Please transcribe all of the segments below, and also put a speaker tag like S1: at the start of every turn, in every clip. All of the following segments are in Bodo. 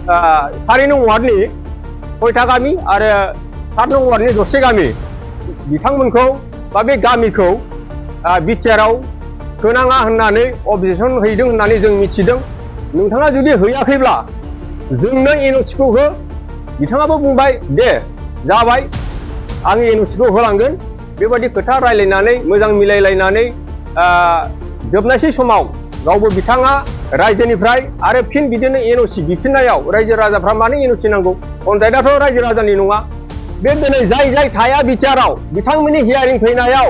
S1: 4 नं वार्डनि 6टा गामि आरो 7 नं वार्डनि 10 गामि बिथांमोनखौ बा बे गामिखौ बिटिआरआव होनाङा होननानै अबजेक्सन हैदों होननानै जों मिथिदों। नोंथाङा जुदि हैयाखैब्ला जोंनो एनअसिखौ हो। बिथाङाबो बुंबाय दे जाबाय आं एनअसिखौ होलांगोन। बेबायदि खोथा रायलायनानै मोजां मिलायलायनानै जोबनायसै समाव गावबो बिथाङा रायजोनिफ्राय आरो फिन बिदिनो एनअसि बिफिननायाव रायजो राजाफ्रा मानो एनअसि नांगौ? पन्सायतआथ' रायजो राजानि नङा। बे दिनै जाय थाया बिटिआरआव बिथांमोननि हियारिं फैनायाव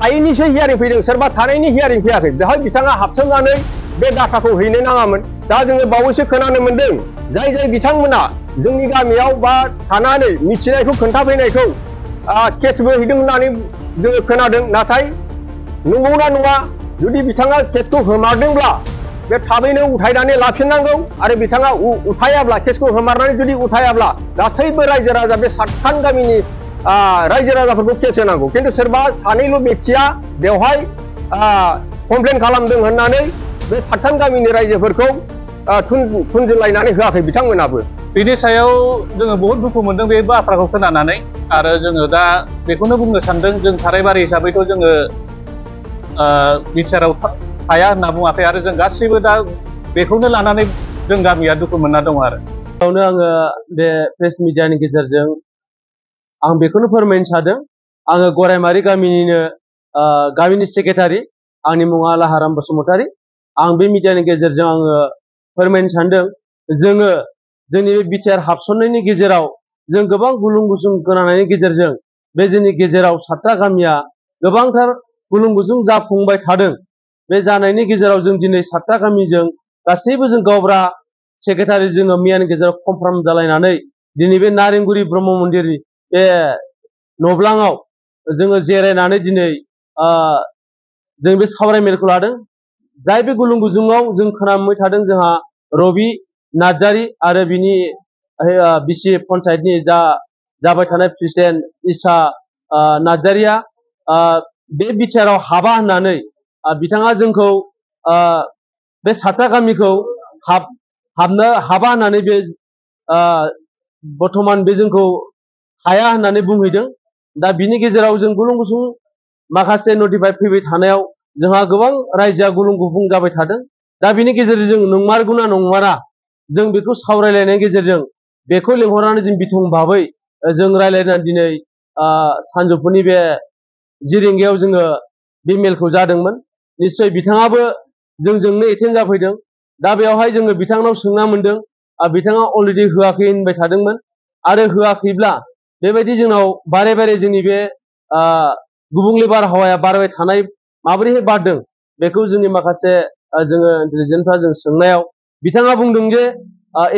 S1: थायैनिसो हियारिं फैदों, सोरबा थानायनि हियारिं फैयाखै। बेवहाय बिथाङा हाबसोमनानै बे डाटाखौ हैनो नाङामोन। दा जोङो बावैसो खोनानो मोन्दों जाय बिथांमोना जोंनि गामियाव बा थानानै मिथिनायखौ खोन्थाफैनायखौ केसबो हैदों होननानै जोङो खोनादों। नाथाय नंगौना नङा? जुदि बिथाङा केसखौ होमारदोंब्ला बे थाबैनो उथायनानै लाफिननांगौ आरो बिथाङा उथायाब्ला केसखौ होमारनानै जुदि उथायाब्ला गासैबो रायजो राजा बे 7खान गामिनि रायजो राजाफोरखौ केस होनांगौ। खिन्थु सोरबा सानैल' व्यक्तिया बेवहाय कमप्लेन खालामदों होननानै बे 7खान गामिनि रायजोफोरखौ थुनजुलायनानै होआखै बिथांमोनाबो।
S2: बेनि सायाव जोङो बहुत दुखु मोनदों बे बाथ्राखौ खोनानानै। आरो जोङो दा बेखौनो बुंनो सानदों, जों थारायबारि हिसाबैथ' जोङो बिटिआरआव थाया होनना बुङाखै आरो जों गासैबो दा बेखौनो लानानै जों गामिया दुखु मोनना दं आरो।
S3: आङो बे प्रेस मिडियानि गेजेरजों आं बेखौनो फोरमायनो सानदों। आङो गरायमारि गामिनिनो गामिनि सेक्रेटारि, आंनि मुङा लाहाराम बसुमतारी। आं बे मिडियानि गेजेरजों आङो फोरमायनो सानदों, जोङो जोंनि बे बिटिआर हाबसननायनि गेजेराव जों गोबां गुलुं गुजुं खोनानायनि गेजेरजों बे जोंनि गेजेराव 7टा गामिया गोबांथार गुलुं गुजुं जाफुंबाय थादों। बे जानायनि गेजेराव जों दिनै 7टा गामिजों गासैबो जों गावब्रा सेक्रेटारि जोङो मैयानि गेजेराव कनफ्राम जालायनानै दिनै बे नारेंगुरि ब्रह्म मन्दिरनि बे नब्लाङाव जोङो जिरायनानै दिनै जों बे सावरायमेलखौ लादों। जाय बे गुलुं गुजुङाव जों खोनाबाय थादों जोंहा रबि नार्जारी आरो बिनि बिसि पन्सायतनि जाबाय थानाय प्रेसिडेन्ट इसा नार्जारीया बे बिटिआरआव हाबा होननानै बिथाङा जोंखौ बे 7टा गामिखौ हाबनो हाबा होननानै बे बर्थमान बे जोंखौ हाया होननानै बुंहैदों। दा बिनि गेजेराव जों गुलुं गुजुं माखासे नटिफाइ फैबाय थानायाव जोंहा गोबां रायजोआ गुलुं गुजुं जाबाय थादों। दा बिनि गेजेरजों नंमारगौना नंमारा जों बेखौ सावरायलायनायनि गेजेरजों बेखौ लिंहरनानै जों बिथं भाबै जों रायलायनानै दिनै सानजौफुनि बे 10 रिंगायाव जोङो बे मेलखौ जादोंमोन। निश्चय बिथाङाबो जोंजोंनो एटेन्ड जाफैदों। दा बेवहाय जोङो बिथांनाव सोंना मोन्दों, बिथाङा अलरेडि होआखै होनबाय थादोंमोन। आरो होआखैब्ला बेबायदि जोंनाव बारे बारे जोंनि बे गुबुंले बारहावाया बारबाय थानाय माबोरैहाय बारदों बेखौ जोंनि माखासे जोङो इन्टेलिजेन्सफ्रा जों सोंनायाव बिथाङा बुंदों जे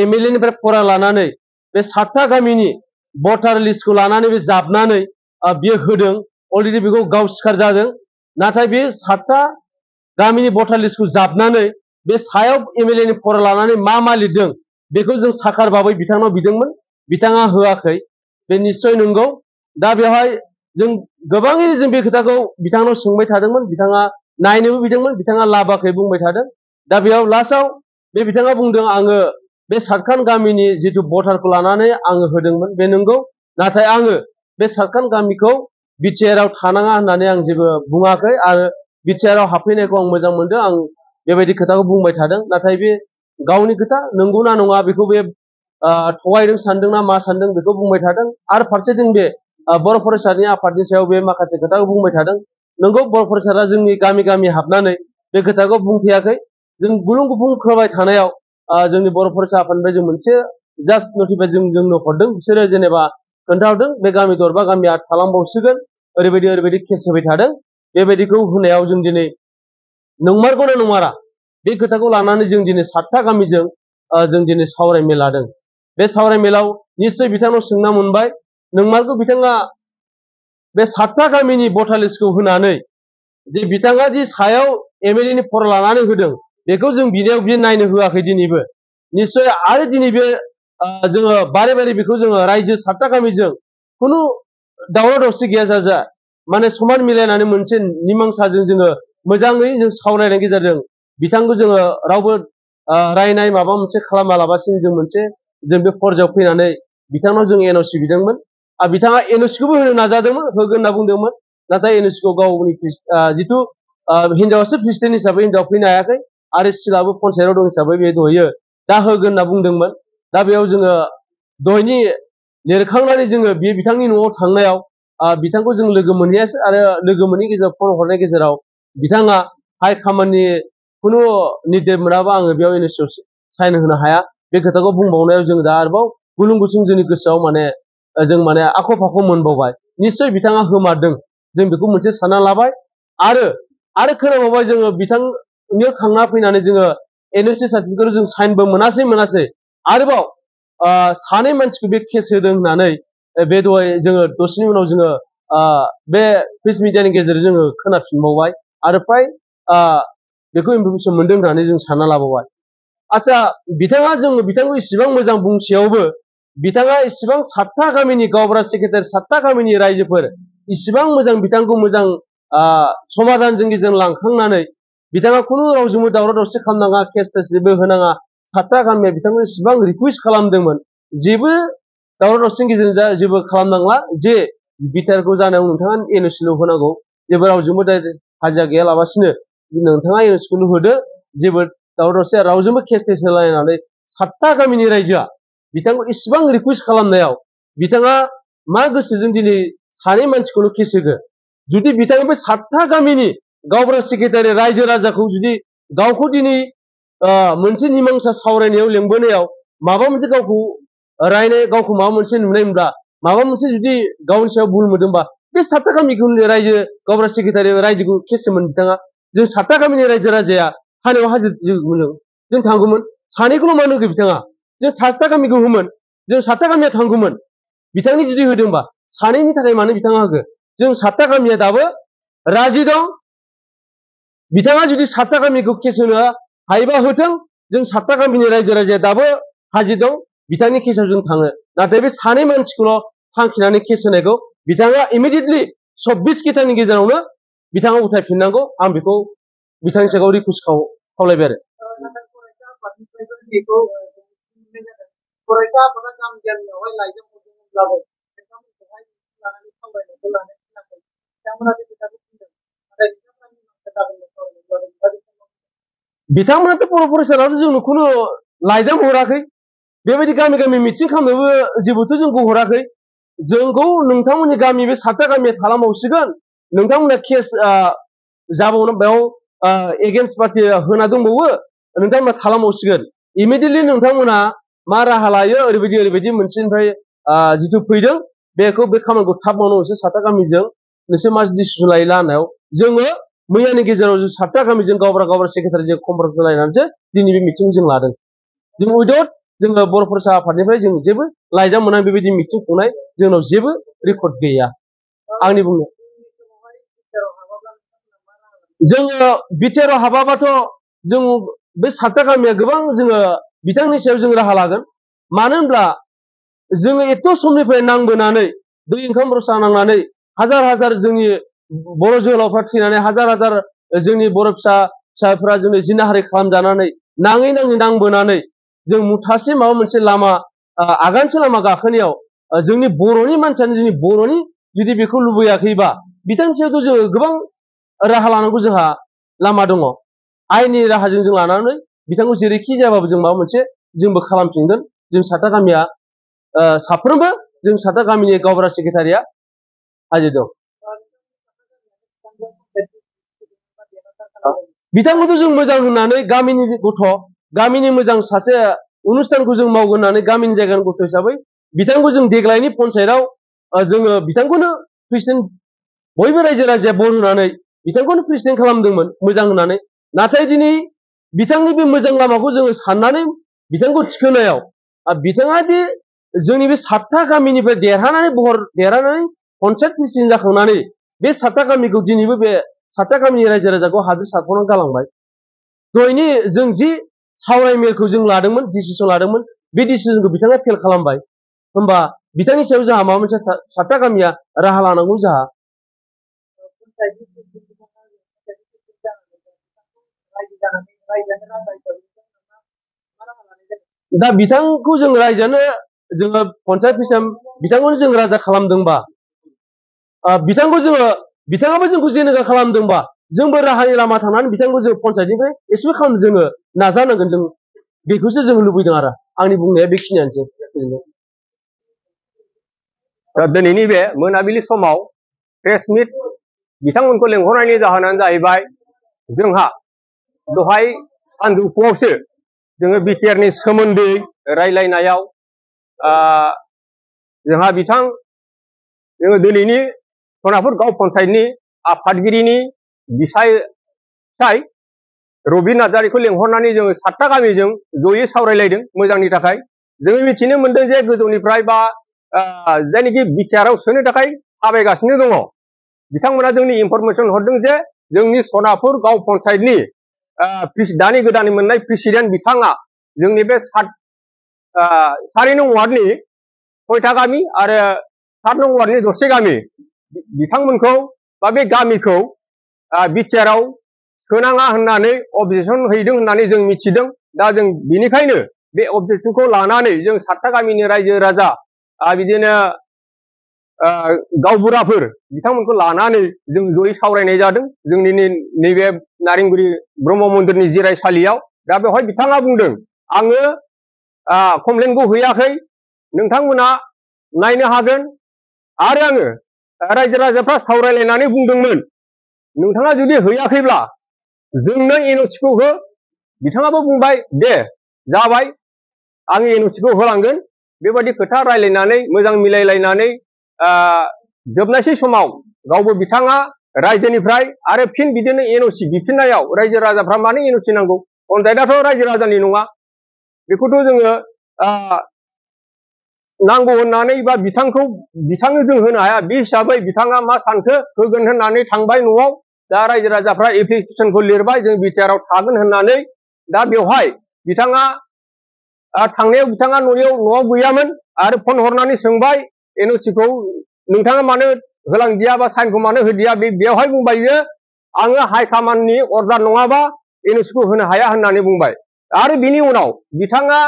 S3: एमएलए निफ्राय फरा लानानै बे 7टा गामिनि भटार लिस्टखौ लानानै बे जाबनानै बियो होदों। अलरेडि बेखौ गाव सिखार जादों। नाथाय बे 7टा गामिनि भटार लिस्टखौ जाबनानै बे सायाव एमएलए नि फरा लानानै मा लिरदों बेखौ जों साखार भाबै बिथांनाव बिदोंमोन। बिथाङा होआखै। बे निश्चय नंगौ। दा बेवहाय जों गोबाङैनो जों बे खोथाखौ बिथांनाव सोंबाय थादोंमोन। बिथाङा नायनोबो बिदोंमोन, बिथाङा लाबाखै बुंबाय थादों। दा बेयाव लास्टआव बे बिथाङा बुंदों आङो बे 7खान गामिनि जिथु भटारखौ लानानै आङो होदोंमोन बे नंगौ। नाथाय आङो बे 7खान गामिखौ बिटिआरआव थानाङा होननानै आं जेबो बुङाखै आरो बिटिआरआव हाबफैनायखौ आं मोजां मोनदों। आं बेबायदि खोथाखौ बुंबाय थादों। नाथाय बे गावनि खोथा, नंगौना नङा बेखौ बे थगायदों सानदोंना मा सानदों बेखौ बुंबाय थादों। आरो फारसेथिं बे बर' फरायसानि आफादनि सायाव बे माखासे खोथाखौ बुंबाय थादों। नंगौ, बर' फरायसाया जोंनि गामि गामि हाबनानै बे खोथाखौ बुंफैयाखै। जों गुलुं गुजुं खोबाय थानायाव जोंनि बर' फरायसा आफादनिफ्राय जों मोनसे जास्ट नटिफाइ जोंनो हरदों। बिसोरो जेनेबा खोन्थाहरदों बे गामि दरबा गामिया थालांबावसिगोन, ओरैबायदि केस होबाय थादों। बेबायदिखौ होनायाव जों दिनै नंमारगौना नंमारा बे खोथाखौ लानानै जों दिनै 7टा गामिजों जों दिनै सावरायमेल लादों। बे सावरायमेलाव निश्चय बिथांनाव सोंना मोनबाय, नंमारगौ बिथाङा बे 7टा गामिनि भटार लिस्टखौ होनानै जे बिथाङा जि सायाव एमएलए नि फरा लानानै होदों बेखौ जों बिनायाव बियो नायनो होआखै दिनैबो। निश्चय आरो दिनै बे जोङो बारे बारे बेखौ जोङो रायजो 7टा गामिजों खुनु दावराव दावसि गैयाजासे माने समान मिलायनानै मोनसे निमांसाजों जोङो मोजाङै जों सावरायनायनि गेजेरजों बिथांखौ जोङो रावबो रायनाय माबा मोनसे खालामालाबासिनो जों मोनसे जों बे पर्जायाव फैनानै बिथांनाव जों एनअसि बिदोंमोन आरो बिथाङा एनअसिखौबो होनो नाजादोंमोन होगोन होनना बुंदोंमोन नाथाय एनअसिखौ गावनि जिथु हिनजावासो ख्रिस्टियान हिसाबै हिनजाव फैनो हायाखै आरो सिलाबो पन्सायताव दं हिसाबै बे दहयो दा होगोन होनना बुंदोंमोन दा बेयाव जोङो दहयनि लिरखांनानै जोङो बे बिथांनि न'आव थांनायाव बिथांखौ जों लोगो मोनहैयासै आरो लोगो मोनैनि गेजेराव फन हरनायनि गेजेराव बिथाङा हाइ खामानि खुनु निर्देश मोनाबा आङो बेयाव एनअसियाव साइन होनो हाया बे खोथाखौ बुंबावनायाव जों दा आरोबाव गुलुं गुसुं जोंनि गोसोआव जों आख' फाख' मोनबावबाय निस्सय बिथाङा होमारदों जों बेखौ मोनसे सानना लाबाय आरो खोनाबावबाय जोङो बिथांनियाव थांना फैनानै जोङो एनअसि सार्टिफिकेटआव जों साइनबो मोनासै आरोबाव सानै मानसिखौ बे केस होदों होननानै बे दहाय जोङो दसेनि उनाव जोङो बे प्रेस मिडियानि गेजेरजों जोङो खोनाफिनबावबाय आरो फ्राय बेखौ इनफरमेसन मोनदों होननानै जों सानना लाबावबाय आচ্ছা बिथांखौ इसिबां मोजां बुंसेयावबो बिथाङा इसिबां 7टा गामिनि गावबुरा सेक्रेटारि 7टा गामिनि रायजोफोर इसिबां मोजां बिथांखौ मोजां समाधानजों गेजेरजों लांखांनानै बिथाङा खुनु रावजोंबो दावराव दावसि खालामनाङा केस जेबो होनाङा 7टा गामिया बिथांखौ इसिबां रिकुवेस्ट खालामदोंमोन जेबो दावराव दावसिनि गेजेरजों जेबो खालामनांला जे बिटिआरखौ जानायाव नोंथाङा एनअसिल' होनांगौ जेबो रावजोंबो हाजिरा गैयालाबासिनो नोंथाङा एनअसिखौल' होदो जेबो दावराव दावसि रावजोंबो केस होलायनानै 7टा गामिनि रायजोआ बिथांखौ इसिबां रिकुवेस्ट खालामनायाव बिथाङा मा गोसोजों दिनै सानै मानसिखौल' केस होगोन जुदि बिथाङा बे 7टा गामिनि गावबुरा सेक्रेटारि रायजो राजाखौ जुदि गावखौ दिनै मोनसे मिमांसा सावरायनायाव लेंबोनायाव माबा मोनसे गावखौ माबा मोनसे नुनायमोनब्ला माबा मोनसे जुदि गावनि सायाव भुल मोनदोंबा बे 7टा गामिखौ रायजो गावबुरा सेक्रेटारि रायजोखौ केस होमोन बिथाङा जों 7टा गामिनि रायजो राजाया थानायाव हाजिर जों थांगौमोन सानैखौल' मानो होखो बिथाङा जों 7टा गामिखौ होमोन जों 7टा गामिया थांगौमोन बिथांनि जुदि होदोंबा सानैनि थाखाय मानो बिथाङा होखो जों 7टा गामिया दाबो राजि दं बिथाङा जुदि 7टा गामिखौ केस होनो हायोबा होथों जों 7टा गामिनि रायजो राजाया दाबो हाजिर दं बिथांनि केसआव जों थाङो नाथाय बे सानै मानसिखौल' थांखिनानै केस होनायखौ बिथाङा इमिडियेटलि 24 घन्टानि गेजेरावनो बिथाङा उथायफिननांगौ आं बेखौ बिथांनि सायाव रिकुवेस्ट खावलायबाय आरो
S4: फरायसा आफादा गामि गामियावहाय लाइजाम हरदोंमोनब्लाबो नोंथांमोनखौहाय लानानै सावरायनायखौ लानानै फैनांगौ बिथांमोना बे खोथाखौ बुंदों नाथाय
S3: बिथांमोनाथ' बर' फरायसालियाव जोंनो खुनु लाइजाम हराखै बेबायदि गामि गामि मिटिं खालामनोबो जेबोथ' जोंखौ हराखै जोंखौ नोंथांमोननि गामि बे 7टा गामिया खालामबावसिगोन नोंथांमोना केस जाबावनो बेयाव एगेन्स्ट पार्टि होना दंबावो नोंथांमोना खालामबावसिगोन इमिडियेटलि नोंथांमोना मा राहा लायो ओरैबायदि मोनसेनिफ्राय जिथु फैदों बेखौ बे खामानिखौ थाब मावनो नोंसोर 7टा गामिजों नोंसोर मा डिसिसन लायो लानायाव जोङो मैयानि गेजेराव जों 7टा गामिजों गावबुरा सेक्रेटारिजों कनफारेन्स लायनानैसो दिनै बे मिटिं जों लादों जों उइदाउट जोङो बर' फरायसा आफादनिफ्राय जों जेबो लाइजाम मोननाय बेबायदि मिटिं खुंनाय जोंनाव जेबो रेकर्ड गैया आंनि बुंनाय जोङो बिटिआरआव हाबाबाथ' जों बे 7टा गामिया गोबां जोङो बिथांनि सायाव जों राहा लागोन मानो होनब्ला जोङो एथ' समनिफ्राय नांबोनानै दै ओंखाम रसा नांनानै हाजार हाजार जोंनि बर' जोहोलावफ्रा थैनानै हाजार हाजार जोंनि बर' फिसाफोरा जोंनि जिनाहारि खालामजानानै नाङै नांबोनानै जों मुथासे माबा मोनसे लामा आगानसे लामा गाखोनायाव जोंनि बर'नि मानसियानो जोंनि बर'नि जुदि बेखौ लुबैयाखैबा बिथांनि सायावथ' जोङो गोबां राहा लानांगौ जोंहा लामा दङ आयेननि राहाजों जों लानानै बिथांखौ जेरैखि जायाबाबो जों माबा मोनसे जोंबो खालामफिनगोन जों 7टा गामिया साफ्रोमबो जों 7टा गामिनि गावबुरा सेक्रेटारिया हाजिर दं बिथांखौथ' जों मोजां होननानै गामिनि गथ' गामिनि मोजां सासे अनुस्थानखौ जों मावगोन होननानै गामिनि जायगानि गथ' हिसाबै बिथांखौ जों देग्लायनि पन्सायतआव जोङो बिथांखौनो प्रेसिडेन्ट बयबो रायजो राजाया भट होनानै बिथांखौनो प्रेसिडेन्ट खालामदोंमोन मोजां होननानै नाथाय दिनै बिथांनि बे मोजां लामाखौ जोङो साननानै बिथांखौ थिखोनायाव बिथाङा दि जोंनि बे 7टा गामिनिफ्राय देरहानानै पन्सायत प्रेसिडेन्ट जाखांनानै बे 7टा गामिखौ दिनैबो बे 7टा गामिनि रायजो राजाखौ हाद्रि सारख'नानै गालांबाय दहायनि जों जि सावराय मेलखौ जों लादोंमोन डिसिसन लादोंमोन बे डिसिसनखौ बिथाङा फेल खालामबाय होमबा बिथांनि सायाव जोंहा माबा मोनसे 7टा गामिया राहा लानांगौ जोंहा दा बिथांखौ जों रायजोआनो जोङो पन्सायत सिस्टेम बिथांखौनो जों राजा खालामदोंबा बिथाङाबो जोंखौ जेनेगा खालामदोंबा जोंबो राहानि लामा थांनानै बिथांखौ जों पन्सायतनिफ्राय एसेबो खालामनो जोङो नाजानांगोन जों बेखौसो जों लुबैदों आरो आंनि बुंनाया बेखिनियानोसै
S1: दिनैनि बे मोनाबिलि समाव प्रेस मिट बिथांमोनखौ लेंहरनायनि जाहोनानो जाहैबाय जोंहा दहाय सानजौफुआवसो जोङो बिटिआरनि सोमोन्दै रायलायनायाव जोंहा जोङो दिनैनि सनापुर गाव पन्सायतनि आफादगिरिनि बिसाय रबि नार्जारिखौ लेंहरनानै जोङो 7टा गामिजों जयै सावरायलायदों मोजांनि थाखाय जोङो मिथिनो मोनदों जे गोजौनिफ्राय बा जायनाखि बिटिआरआव सोनो थाखाय थाबायगासिनो दङ बिथांमोना जोंनि इनफरमेसन हरदों जे जोंनि सनापुर गाव पन्सायतनि दानि गोदानै मोननाय प्रेसिडेन्ट बिथाङा जोंनि बे 4 नं वार्डनि 6टा गामि आरो 7 नं वार्डनि 10 गामि बिथांमोनखौ बा बे गामिखौ बिटिआरआव सोनाङा होननानै अबजेक्सन हैदों होननानै जों मिथिदों दा जों बिनिखायनो बे अबजेक्सनखौ लानानै जों 7टा गामिनि रायजो राजा बिदिनो गावबुराफोर बिथांमोनखौ लानानै जों जयै सावरायनाय जादों जोंनि नैबे नारेंगुरी ब्रह्म मन्दिरनि जिरायसालियाव दा बेवहाय बिथाङा बुंदों आङो कमप्लेनखौ हैयाखै नोंथांमोना नायनो हागोन आरो आङो रायजो राजाफ्रा सावरायलायनानै बुंदोंमोन नोंथाङा जुदि हैयाखैब्ला जोंनो एनअसिखौ हो बिथाङाबो बुंबाय दे जाबाय आङो एनअसिखौ होलांगोन बेबायदि खोथा रायलायनानै मोजां मिलायलायनानै जोबनायसै समाव गावबो बिथाङा रायजोनिफ्राय आरो फिन बिदिनो एनअसि बिफिननायाव रायजो राजाफ्रा मानो एनअसि नांगौ पन्सायतआथ' रायजो राजानि नङा बेखौथ' जोङो नांगौ होननानै बा बिथांनो जों होनो हाया बे हिसाबै बिथाङा मा सानखो होगोन होननानै थांबाय न'आव दा रायजो राजाफ्रा एप्लिकेसनखौ लिरबाय जों बिटिआरआव थागोन होननानै दा बेवहाय बिथाङा थांनायाव बिथाङा न'आव गैयामोन आरो फन हरनानै सोंबाय एनअसिखौ नोंथाङा मानो होलांदिया बा साइनखौ मानो होदिया बेवहाय बुंबाय जे आङो हाइकमान्डनि अर्डार नङाबा एनअसिखौ होनो हाया होननानै बुंबाय आरो बिनि उनाव बिथाङा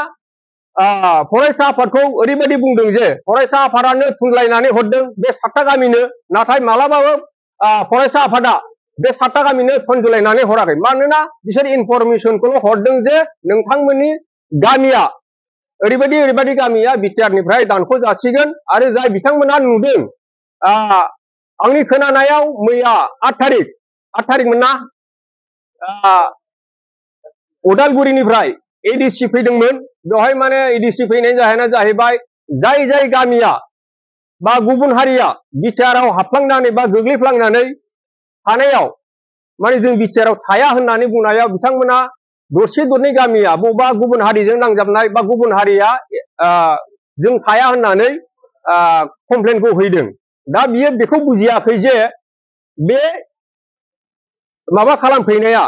S1: फरायसा आफादखौ ओरैबायदि बुंदों जे फरायसा आफादानो थुनलायनानै हरदों बे 7टा गामिनो नाथाय मालाबाबो फरायसा आफादा बे 7टा गामिनो थुनजुलायनानै हराखै मानोना बिसोर इनफरमेसनखौल' हरदों जे नोंथांमोननि गामिया ओरैबायदि गामिया बिटिआरनिफ्राय दानख' जासिगोन आरो जाय बिथांमोना नुदों आंनि खोनानायाव मैया 8 थारिखमोन ना उदालगुरिनिफ्राय एडिसि फैदोंमोन बेवहाय माने एडिसि फैनायनि जाहोना जाहैबाय जाय गामिया बा गुबुन हारिया बिटिआरआव हाबफ्लांनानै बा गोग्लैफ्लांनानै थानायाव माने जों बिटिआरआव थाया होननानै बुंनायाव बिथांमोना दरसे दरनै गामिया बबेबा गुबुन हारिजों नांजाबनाय बा गुबुन हारिया जों थाया होननानै कमप्लेनखौ हैदों दा बियो बेखौ बुजियाखै जे बे माबा खालामफैनाया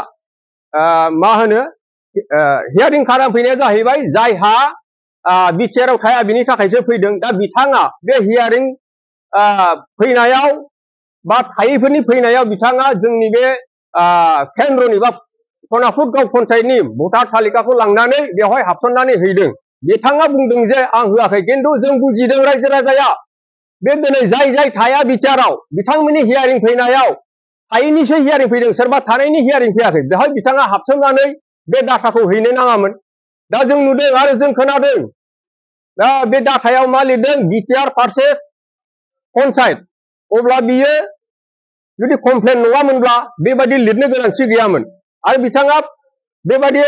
S1: मा होनो हियारिं खालामफैनाया जाहैबाय जायहा बिटिआरआव थाया बिनि थाखायसो फैदों दा बिथाङा बे हियारिं फैनायाव बा थायैफोरनि फैनायाव बिथाङा जोंनि बे केन्द्रनि बा सनापुर गाव पन्सायतनि भटार तालिकाखौ लांनानै बेवहाय हाबसननानै हैदों बिथाङा बुंदों जे आं होआखै खिन्थु जों बुजिदों रायजो राजाया बे दिनै जाय थाया बिटिआरआव बिथांमोननि हियारिं फैनायाव थायैनिसो हियारिं फैदों सोरबा थानायनि हियारिं फैयाखै बेवहाय बिथाङा हाबसननानै बे डाटाखौ हैनो नाङामोन दा जों नुदों आरो जों खोनादों दा बे डाटायाव मा लिरदों बिटिआर भार्सेस पन्सायत अब्ला बियो जुदि कमप्लेन नङामोनब्ला बेबायदि लिरनो गोनांथि गैयामोन आरो बिथाङा बेबायदि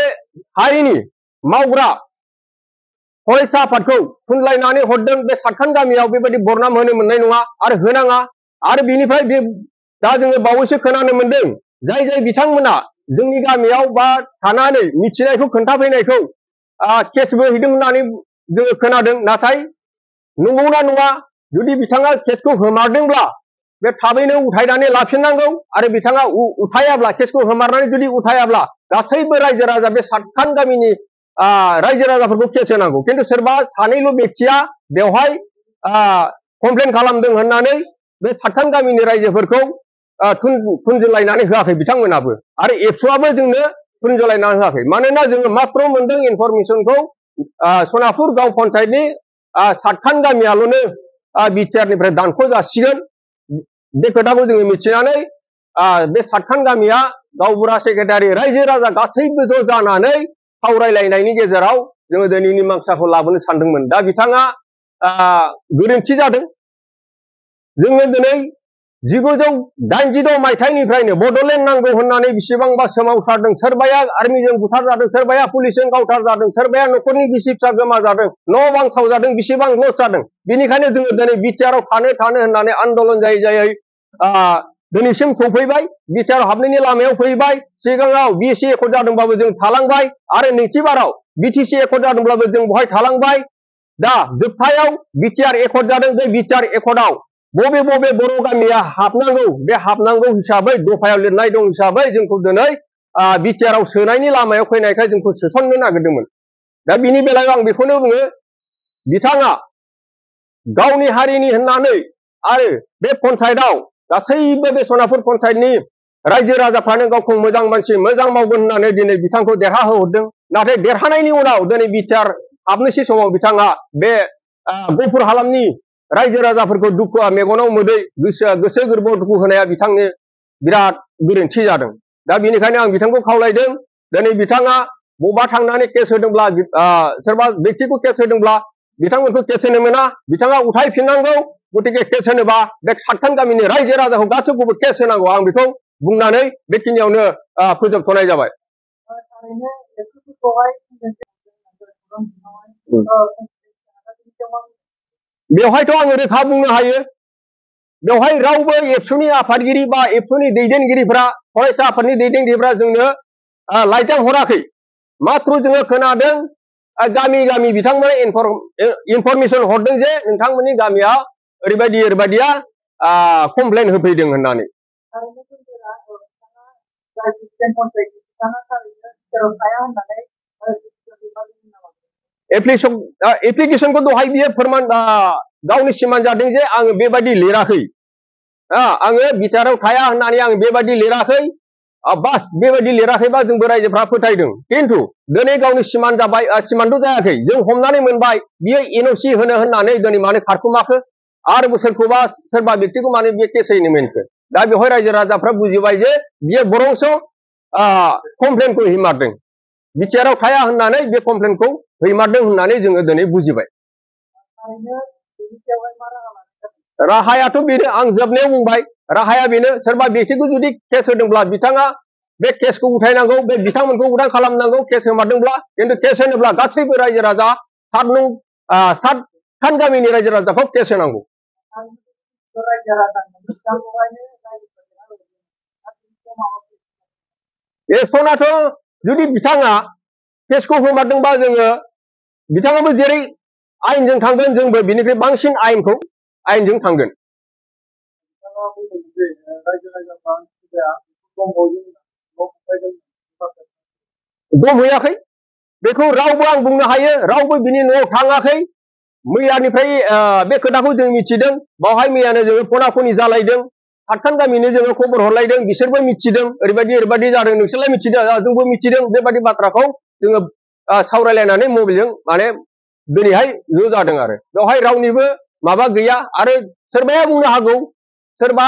S1: हारिनि मावग्रा फरायसा आफादखौ थुनलायनानै हरदों बे 7खान गामियाव बेबायदि बरनाम होनो मोननाय नङा आरो होनाङा आरो बिनिफ्राय दा जोङो बावैसो खोनानो मोनदों जाय बिथांमोना जोंनि गामियाव बा थानानै मिथिनायखौ खोन्थाफैनायखौ केसबो हैदों होननानै जोङो खोनादों नाथाय नंगौना नङा जुदि बिथाङा केसखौ होमारदोंब्ला बे थाबैनो उथायनानै लाफिननांगौ आरो बिथाङा उथायाब्ला केसखौ होमारनानै जुदि उथायाब्ला गासैबो रायजो राजा बे 7खान गामिनि रायजो राजाफोरखौ केस होनांगौ खिन्थु सोरबा सानैल' बेक्तिया बेवहाय कमप्लेन खालामदों होननानै बे 7खान गामिनि रायजोफोरखौ थुनजुलायनानै होआखै बिथांमोनाबो आरो एबसुआबो जोंनो थुनजुलायनानै होआखै मानोना जोङो मात्र मोनदों इनफरमेसनखौ सनापुर गाव पन्चायतनि सातखान गामियाल'नो बिटिआरनिफ्राय दानख' जासिगोन बे खोथाखौ जोङो मिथिनानै बे सातखान गामिया गावबुरा सेक्रेटारि रायजो राजा गासैबो ज' जानानै सावरायलायनायनि गेजेराव जोङो दिनै मीमांसाखौ लाबोनो सानदोंमोन। दा बिथाङा गोरोन्थि जादों। जोङो दिनै 1986 मायथाइनिफ्रायनो बड'लेण्ड नांगौ होननानै बेसेबांबा सोमावसारदों। सोरबाया आर्मिजों बुथारजादों, सोरबाया पुलिसजों गावथारजादों, सोरबाया न'खरनि बिसि फिसा गोमाजादों, न' बां सावजादों, बेसेबां लस जादों। बेनिखायनो जोङो दिनै बिटिआरआव थानो होननानै आन्दलन जायै दिनैसिम सफैबाय। बिटिआरआव हाबनायनि लामायाव फैबाय। सिगाङाव बिएसि एकर्ड जादोंबाबो जों थालांबाय आरो नैथिबाराव बिटिसि एकर्ड जादोंब्लाबो जों बहाय थालांबाय। दा जोबथायाव बिटिआर एकर्ड जादों। बे बिटिआर एकर्डआव बबे बबे बर' गामिया हाबनांगौ, बे हाबनांगौ हिसाबै दफायाव लिरनाय दं हिसाबै जोंखौ दिनै बिटिआरआव सोनायनि लामायाव फैनायखाय जोंखौ सोसननो नागिरदोंमोन। दा बिनि बेलायाव आं बेखौनो बुङो, बिथाङा गावनि हारिनि होननानै आरो बे पन्चायतआव गासैबो बे सनापुर पन्चायतनि रायजो राजाफ्रानो गावखौ मोजां मानसि, मोजां मावगोन होननानै दिनै बिथांखौ देरहाहोहरदों। नाथाय देरहानायनि उनाव दिनै बिटिआर हाबनोसै समाव बिथाङा बे गफुर हालामनि रायजो राजाफोरखौ दुखुआ मेगनाव मोदै, गोसो गोरबोआव दुखु होनाया बिथांनि बिराद गोरोन्थि जादों। दा बेनिखायनो आं बिथांखौ खावलायदों, दिनै बिथाङा बबेबा थांनानै केस होदोंब्ला, सोरबा व्यक्तिखौ केस होदोंब्ला बिथांमोनखौ केस होनो मोना, बिथाङा उथायफिननांगौ। गतिके केस होनोबा बे सातखान गामिनि रायजो राजाखौ गासैखौबो केस होनांगौ। आं बेखौ बुंनानै बेखिनियावनो फोजोबथ'नाय जाबाय। बेवहायथ' आङो रोखा बुंनो हायो, बेवहाय रावबो एबसुनि आफादगिरि बा एबसुनि दैदेनगिरिफ्रा, फरायसा आफादनि दैदेनगिरिफ्रा जोंनो लाइजाम हराखै। माथ्र जोङो खोनादों गामि गामि बिथांमोना इनफरमेसन हरदों जे नोंथांमोननि गामियाव ओरैबायदि ओरैबायदिया कमप्लेन होफैदों होननानै। एप्लिकेसनखौ दहाय बियो फोरमान गावनि सिमान जादों जे आङो बेबायदि लिराखै, आङो बिटिआरआव थाया होननानै आं बेबायदि लिराखै। बास बेबायदि लिराखैबा जोंबो रायजोफ्रा फोथायदों। खिन्थु दिनै गावनि सिमान जाबाय, सिमानथ' जायाखै, जों हमनानै मोनबाय बियो एनअसि होनो होननानै दिनै मानो खारखुमाखो आरो सोरखौबा सोरबा व्यक्तिखौ मानो बियो केस होनो मोनखो। दा बेवहाय रायजो राजाफ्रा बुजिबाय जे बियो बरंस' कमप्लेनखौ हैमारदों, बिटिआरआव थाया होननानै बे कमप्लेनखौ हैमारदों होननानै जोङो दिनै बुजिबाय। राहायाथ' बेनो, आं जोबनायाव बुंबाय, राहाया बेनो, सोरबा व्यक्तिखौ जुदि केस होदोंब्ला बिथाङा बे केसखौ उथायनांगौ, बे बिथांमोनखौ उदां खालामनांगौ केस होमारदोंब्ला। खिन्थु केस होनोब्ला गासैबो रायजो राजा सातखान गामिनि रायजो राजाखौ केस होनांगौ। एक्सनाथ' जुदि बिथाङा केसखौ होमारदोंबा जोङो बिथाङाबो जेरै आयेनजों थांगोन, जोंबो बिनिफ्राय बांसिन आयेनजों थांगोन। दंहैयाखै बेखौ रावबो आं बुंनो हायो, रावबो बिनि न'आव थाङाखै। मैयानिफ्राय बे खोथाखौ जों मिथिदों। बावहाय मैयानो जोङो फना फनि जालायदों, सातखान गामिनो जोङो खबर हरलायदों, बिसोरबो मिथिदों ओरैबायदि ओरैबायदि जादों, नोंसोरलाय मिथिदों, जोंबो मिथिदों। बेबायदि बाथ्राखौ जोङो सावरायलायनानै मबाइलजों माने दिनैहाय ज' जादों आरो बेवहाय रावनिबो माबा गैया। आरो सोरबाया बुंनो हागौ, सोरबा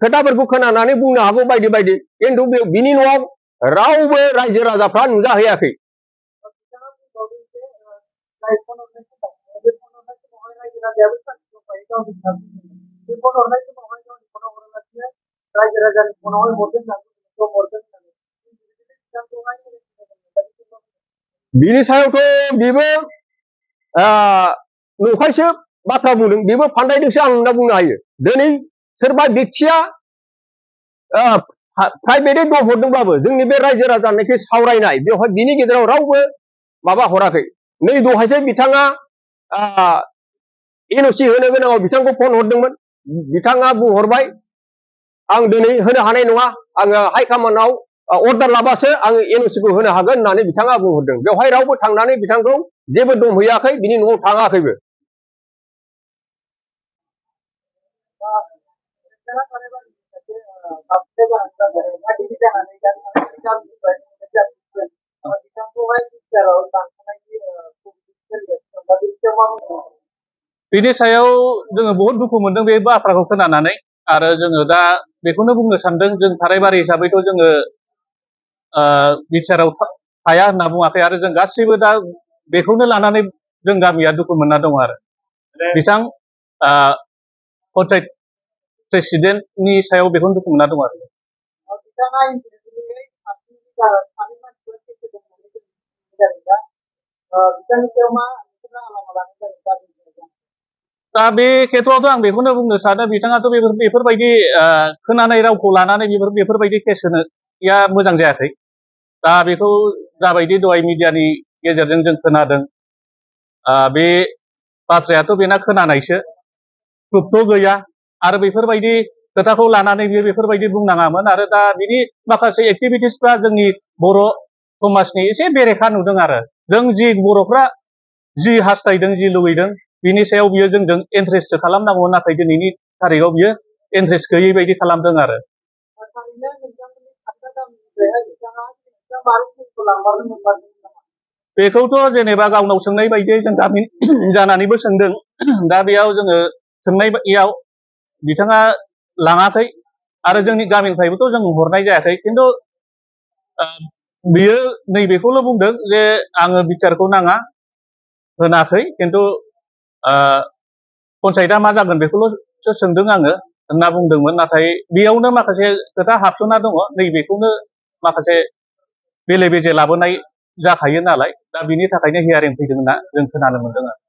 S1: खोथाफोरखौ खोनानानै बुंनो हागौ बायदि बायदि, खिन्थु बिनि न'आव रावबो रायजो राजाफ्रा नुजाहैयाखै। बिनि सायावथ' बेबो नंखायसो बाथ्रा बुंदों, बेबो फान्दायदोंसो आं होनना बुंनो हायो। दिनै सोरबा व्यक्तिया प्राइभेटै दंहरदोंब्लाबो जोंनि बे रायजो राजानिखि सावरायनाय, बेवहाय बिनि गेजेराव रावबो माबा हराखै। नै दहायसो बिथाङा एनअसि होनो गोनाङाव बिथांखौ फन हरदोंमोन, बिथाङा बुंहरबाय आं दिनै होनो हानाय नङा, आङो हाइकमान्डआव अर्डार लाबासो आङो एनअसिखौ होनो हागोन होननानै बिथाङा बुंहरदों। बेवहाय रावबो थांनानै बिथांखौ जेबो दंहैयाखै, बिनि न'आव थाङाखैबो।
S4: बिथांखौहाय बिटिआरआव दानख'नायनि सोलिगासिनो दं दा बेनि सायाव मा बुंनो?
S2: बिनि सायाव जोङो बहुद दुखु मोनदों बे बाथ्राखौ खोनानानै आरो जोङो दा बेखौनो बुंनो सानदों जों थाराइबारि हिसाबैथ' जोङो बिटिआरआव थाया होनना बुङाखै आरो जों गासिबो दा बेखौनो लानानै जों गामिया दुखु मोनना दं आरो बिथां पन्सायत प्रेसिडेन्टनि सायाव बेखौनो दुखु मोनना दं आरो
S4: बिथाङा इन्डिभिजुवेलि सानै मानसिफोर केस होदों होननानै जों मिथिनाय जादों दा बिथांनि सायाव मा राहा लामा लानाय जादों
S2: दा बे खेथ्रआवथ' आं बेखौनो बुंनो सानो बिथाङाथ' बेफोरबायदि खोनानाय रावखौ लानानै बेफोरबायदि केस होनाया मोजां जायाखै दा बेखौ जाबायदि दहाय मिडियानि गेजेरजों जों खोनादों बे बाथ्रायाथ' बेना खोनानायसो प्रुफथ' गैया आरो बेफोरबायदि खोथाखौ लानानै बियो बेफोरबायदि बुंनाङामोन आरो दा बिनि माखासे एक्टिभिटिसफ्रा जोंनि बर' समाजनि एसे बेरेखा नुदों आरो जों जि बर'फ्रा जि हास्थायदों जि लुबैदों बिनि सायाव बियो जोंजों इन्ट्रेस्ट खालामनांगौमोन नाथाय दिनैनि थारिखआव बियो इन्ट्रेस्ट गैयै बायदि खालामदों आरो बेखौथ' जेनेबा गावनाव सोंनाय बायदियै जों गामि जानानैबो सोंदों दा बेयाव जोङो सोंनायाव बिथाङा लाङाखै आरो जोंनि गामिनिफ्रायबोथ' जों हरनाय जायाखै खिन्थु बियो नैबेखौल' बुंदों जे आङो बिटिआरखौ नाङा होनाखै खिन्थु पन्सायतआ मा जागोन बेखौल'सो सोंदों आङो होनना बुंदोंमोन नाथाय बेयावनो माखासे खोथा हाबसोना दङ नैबेखौनो माखासे बेले बेजे लाबोनाय जाखायो नालाय दा बिनि थाखायनो हियारिं फैदों होनना जों खोनानो मोनदों आरो